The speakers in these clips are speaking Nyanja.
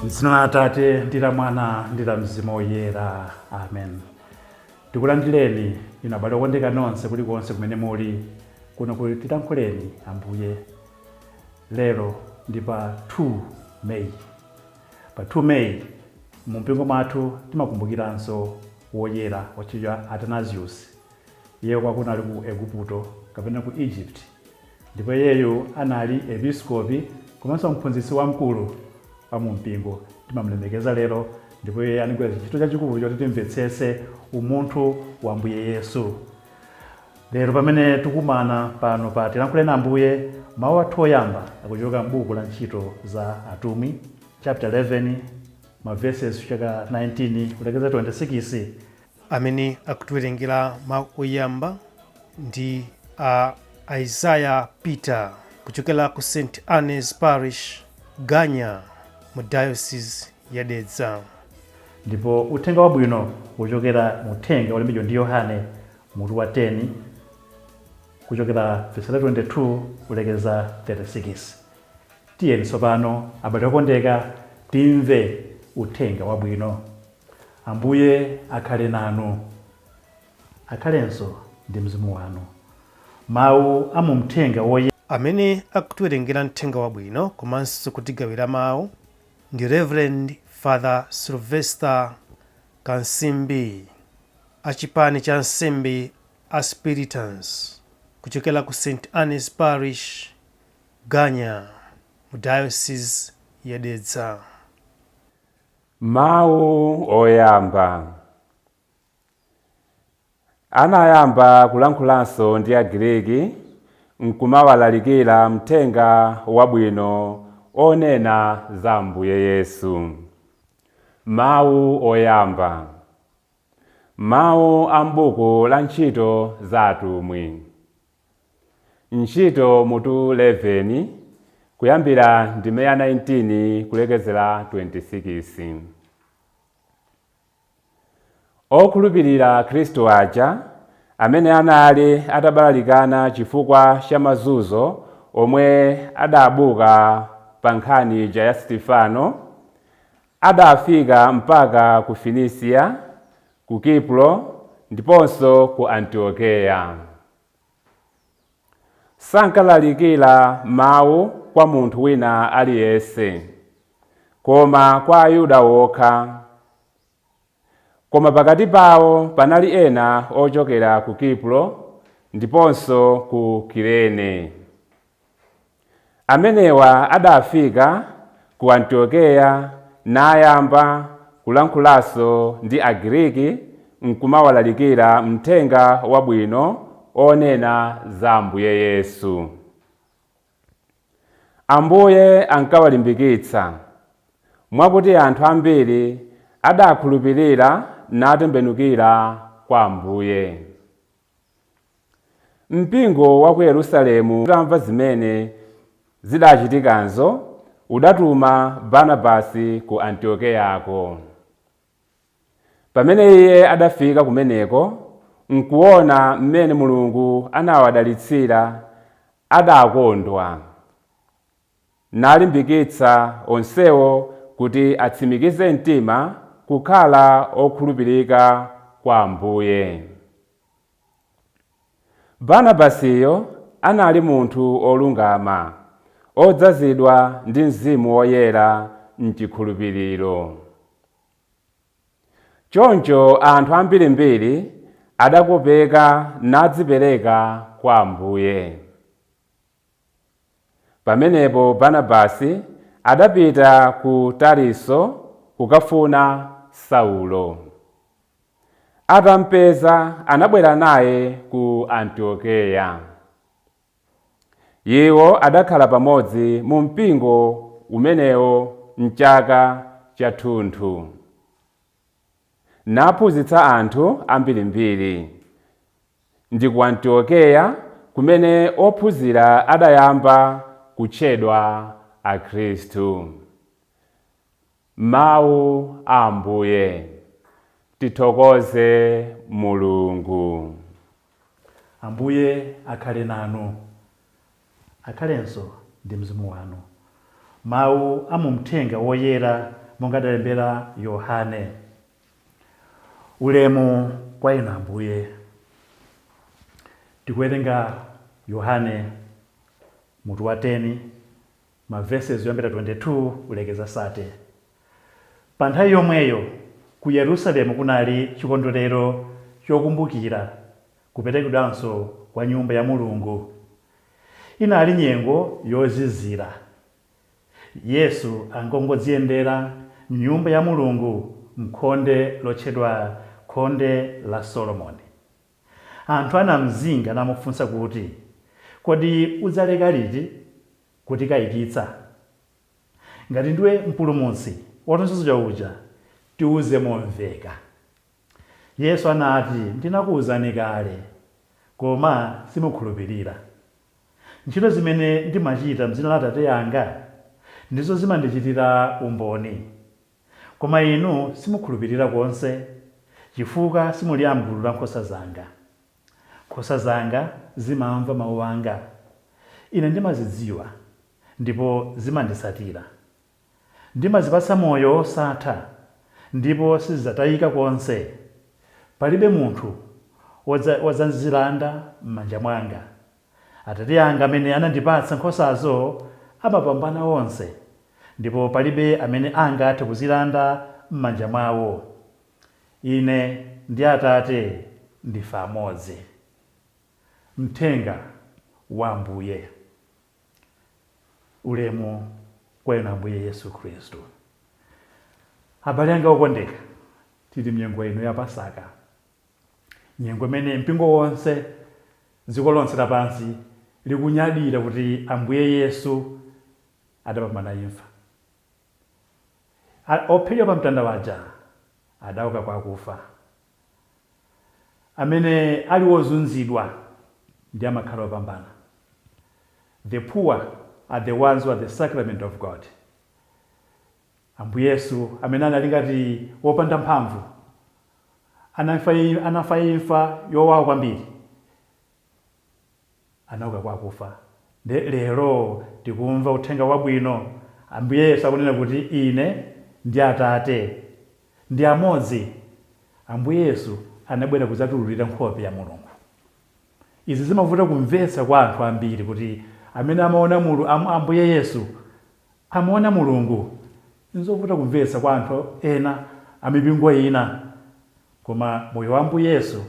M'dzina la Atate ndi la Mwana ndi la Mzimu Woyera, amen. Tikulandireni inu abale okondeka nonse kulikonse kumene muli kuno ku Tilankhuleni Ambuye. Lero ndi pa 2 May. Pa 2 May mu mpingo mwathu timakumbukiranso woyera wotchedwa Athanasius. Iye kwakuno ali ku Eguputo kapena ku Egypt. Ndipo iyeyu anali episkopi komanso mphunzitsi wamkulu wa mu mpingo. Timamulemekeza lero ndipo iye anagwira ntchito chachikulu choti timvetsetse umunthu wa Ambuye Yesu. Lero pamene tikumana pano pa Tilankhuleni Ambuye, mawu athu oyamba akuchoka m'buku la Ntchito za Atumwi chapter 11 ma verses kuchoka 19 kulekeza 26. Amene akutiwerengera mawu oyamba ndi a Isaiah Peter kuchokera ku St Anne's Parish, Ganya, mu Diocese ya Dedza. Ndipo uthenga wabwino uchokera mu uthenga wolembedwa ndi Yohane mutu wa 10 kuchokera vesi la 22 kulekeza 36. Tiyeni tsopano abale okondeka timve uthenga wabwino. Ambuye akhale nanu. Akhalenso ndi mzimu wanu. Mawu a mu mthenga woyera. Amene akutiwerengera mthenga wabwino komanso kutigawira mawu ndi Rev Father Sylvester Kansimbi a chipani cha ansembe a Spiritans kuchokera ku St Anne's Parish, Ganya, mu Diocese ya Dedza. Mawu oyamba. Anayamba kulankhulanso ndi Agiriki n'kumawalalikira mthenga wabwino onena za Ambuye Yesu. Mawu oyamba. Mawu a m'buku la Ntchito za Atumwi. Ntchito mutu 11, kuyambira ndime ya 19 kulekezera 26. Okhulupirira Khristu aja, amene anali atabalalikana chifukwa cha mazunzo omwe adabuka pa nkhani ija ya Sitefano, adafika mpaka ku Finisiya, ku Kipro ndiponso ku Antiokeya. Sankalalikira mau kwa munthu wina aliyense, koma kwa Ayuda okha. Koma pakati pao panali ena ochokera ku Kipro ndiponso ku Kirene. Amenewa adafika ku Antiokeya nayamba kulankhulanso ndi Agriki nkumawalalikira Mthenga Wabwino onena za Ambuye Yesu. Ambuye ankawalimbikitsa, mwakuti anthu ambiri adakhulupirira natembenukira kwa Ambuye. Mpingo wa ku Yerusalemu utamva zimene zidachitikazo, udatuma Barnabasi ku Antiokeyako. Pamene iye adafika kumeneko, nkuwona m'mene Mulungu anawadalitsira, adakondwa, nalimbikitsa onsewo kuti atsimikize mtima kukhala okhulupirika kwa Ambuye. Barnabasiyo anali munthu olungama, odzazidwa ndi Mzimu Woyera m'chikhulupiriro. Choncho anthu ambirimbiri adakopeka nadzipereka kwa Ambuye. Pamenepo Barnabasi adapita ku Tariso kukafuna Saulo. Atampeza, anabwera naye ku Antiokeya. Iwo adakhala pamodzi mu mpingo umenewo m'chaka chathunthu. Naphunzitsa anthu ambirimbiri. Ndi ku Antiokeya kumene ophunzira adayamba kutchedwa Akhristu. Mawu a Ambuye. Tithokoze Mulungu. Ambuye akhale nanu, akhalenso ndi mzimu wanu. Mawu a mu Mthenga Woyera monga adalembera Yohane. Ulemu kwa inu Ambuye. Tikuwerenga Yohane mutu wa 10, ma verses kuyambira 22 kulekeza 30. Pa nthawi yomweyo ku Yerusalemu kunali chikondwerero chokumbukira kuperekedwanso kwa nyumba ya Mulungu. Inali nyengo yozizira. Yesu angongodziyendera m'nyumba ya Mulungu m'khonde lotchedwa Khonde la Solomoni. Anthu anamzinga namufunsa kuti, Kodi udzaleka liti kutikayikitsa? Ngati ndiwe Mpulumutsi wolonjezedwa uja, tiuze momveka. Yesu anati, Ndinakuuzani kale, koma simukhulupirira. Ntchito zimene ndimachita m'dzina la Atate anga ndizo zimandichitira umboni. Koma inu simukhulupirira konse, chifukwa simuli a m'gulu la nkhosa zanga. Nkhosa zanga zimamva mawu anga. Ine ndimazidziwa, ndipo zimanditsatira. Ndimazipatsa moyo wosatha, ndipo sizidzatayika konse. Palibe munthu wodzazilanda m'manja mwanga. Atate anga amene anandipatsa nkhosazo amapambana onse, ndipo palibe amene angathe kuzilanda m'manja mwawo. Ine ndi Atate ndife amodzi. Mthenga wa Ambuye. Ulemu kwa inu Ambuye Yesu Khristu. Abale anga okondeka, tili mnyengo ino ya Pasaka, nyengo imene mpingo wonse, dziko lonse lapansi likunyadira kuti Ambuye Yesu adapambana imfa. Ophedwa pa mtanda waja adauka kwa akufa. Amene ali wozunzidwa ndi amakhala opambana. The poor are the ones who are the sacrament of God. Ambuye Yesu amene anali ngati wopanda mphamvu, anafa imfa yowawa kwambiri, anauka kwa akufa. Nde lero tikumva uthenga wabwino, Ambuye Yesu akunena kuti ine ndi Atate ndi amodzi. Ambuye Yesu anabwera kudzatiululira nkhope ya Mulungu. Izi zimavuta kumvetsa kwa anthu ambiri kuti amene amaona Ambuye Yesu amaona Mulungu. Nzovuta kumvetsa kwa anthu ena amipingo ina. Koma moyo wa Ambuye Yesu,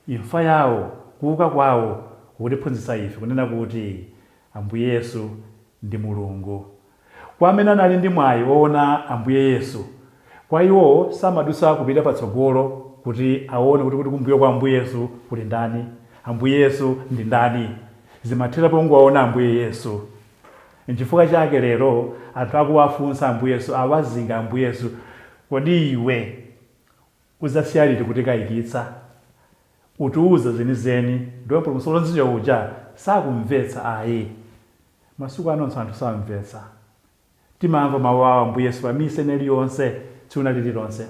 imfa yawo, kuuka kwawo kukutiphunzitsa ife kunena kuti Ambuye Yesu ndi Mulungu. Kwa amene anali ndi mwayi woona Ambuye Yesu, kwa iwo samadutsa kupita patsogolo kuti aone kuti kumbuyo kwa Ambuye Yesu kuli ndani, Ambuye Yesu ndi ndani. Zimathera pongowaona Ambuye Yesu. Nchifukwa chake lero anthu akuwafunsa Ambuye Yesu, awazinga Ambuye Yesu, kodi iwe udzasiya liti kutikayikitsa? Utiuze zenizeni, ndiwe Mpulumutsi wolonjezedwa uja? Sakumvetsa ayi. Masiku anonso anthu samvetsa. Timamva mawu a Ambuye Yesu pa misa ina iliyonse, tsiku lina lililonse.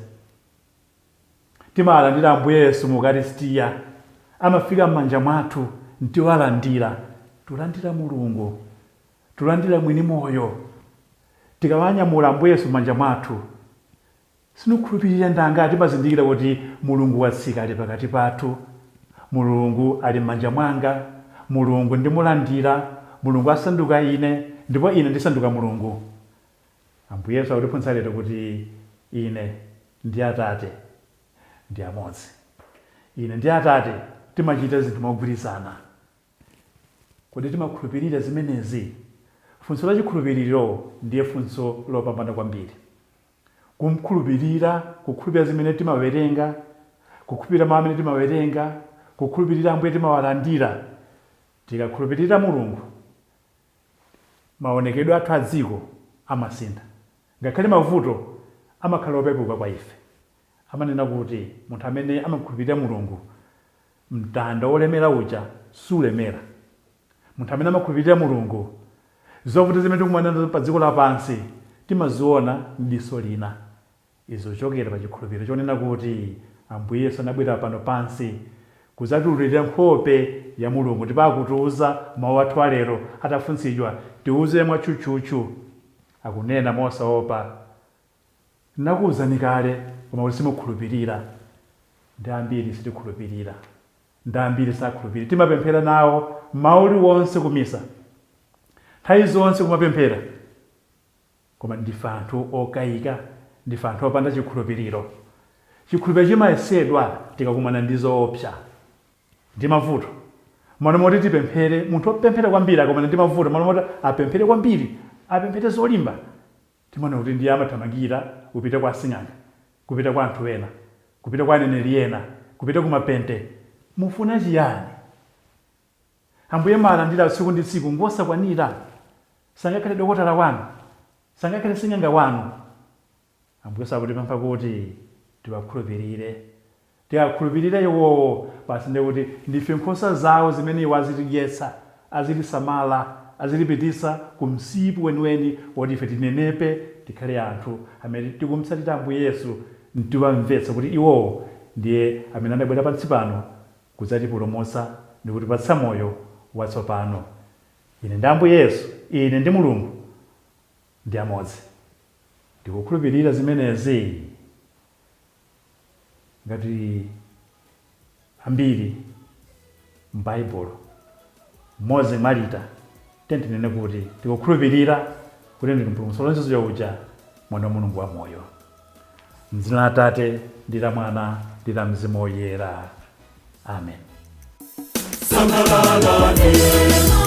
Timawalandira Ambuye Yesu mu Ukaristiya. Amafika m'manja mwathu, ntiwalandira. Tulandira Mulungu. Tulandira mwini moyo. Tikawanyamula Ambuye Yesu m'manja mwathu, sinukhulupirira ndanga timazindikira kuti Mulungu watsika ali pakati pathu. Mulungu ali m'manja mwanga. Mulungu ndimulandira. Mulungu asanduka ine, ndipo ine ndisanduka Mulungu. Ambuye Yesu akutiphunzitsa lero kuti ine ndi Atate ndi amodzi. Ine ndi Atate timachita zinthu mogwirizana. Kodi timakhulupirira zimenezi? Funso la chikhulupiriro ndiye funso lopambana kwambiri. Kumkhulupirira, kukhulupirira zimene timawerenga, kukhulupirira mawu amene timawerenga, kukhulupirira Ambuye timawalandira. Tikakhulupirira Mulungu, maonekedwe athu a dziko amasintha. Ngakhale mavuto Amakhala opepuka kwa ife. Amanena kuti munthu amene amakhulupirira Mulungu, mtanda wolemera uja sulemera. Munthu amene amakhulupirira Mulungu, zovuta zimene tikumana nazo pa dziko lapansi timaziona m'diso lina. Izo zochokera pa chikhulupiriro chonena kuti Ambuye Yesu anabwera pano pansi kudzatiululira nkhope ya Mulungu. Ndipo akutiuza mawu athu alero, atafunsidwa, "Tiuze mwatchutchutchu," akunena mosaopa, "Nakuwuzani kale, koma kuti simukhulupirira." Ndi ambiri sitikhulupirira, ndi ambiri sakhulupirira. Timapemphera nawo mawu uliwonse kumisa, nthawi zonse kumapemphera, koma ndife anthu okayika, ndife anthu opanda chikhulupiriro. Chikhulupiriro chimayesedwa tikakumana ndi zoopsa ndi mavuto. Malo moti tipemphere, munthu opemphera kwambiri akumana ndi mavuto, malo moti apemphere kwambiri, apemphere zolimba, timaona kuti ndiye amathamangira kupita kwa asing'anga, kupita kwa anthu ena, kupita kwa aneneri ena, kupita kumapente. Mufuna chiyani? Ambuye malandira tsiku ndi tsiku ngosakwanira? Sangakhale dokotala wanu? Sangakhale sing'anga wanu? Ambuye sakutipempha kuti tiwakhulupirire. Tikakhulupirira iwowo basi, ndiye kuti ndife nkhosa zawo zimene iwo azitidyetsa, azitisamala, azitipitisa ku msipu weniweni woti ife tinenepe, tikhale anthu amene tikumtsatira Ambuye Yesu, ntiwamvetsa kuti iwowo ndiye amene anabwera pansi pano kudzatipulumutsa ndi kutipatsa moyo watsopano. Ine ndi Ambuye Yesu, ine ndi Mulungu ndi amodzi. Ndikukhulupirira zimenezi ngati ambiri m'Baibulo, mmodzi Marita. Tinene kuti tikukhulupirira kuti ndinu Mpulumutsi wolonjezedwa uja, Mwana wa Mulungu wa moyo. Mdzina la Atate ndi la Mwana ndi la Mzimu Woyera, amen. Sangalalani.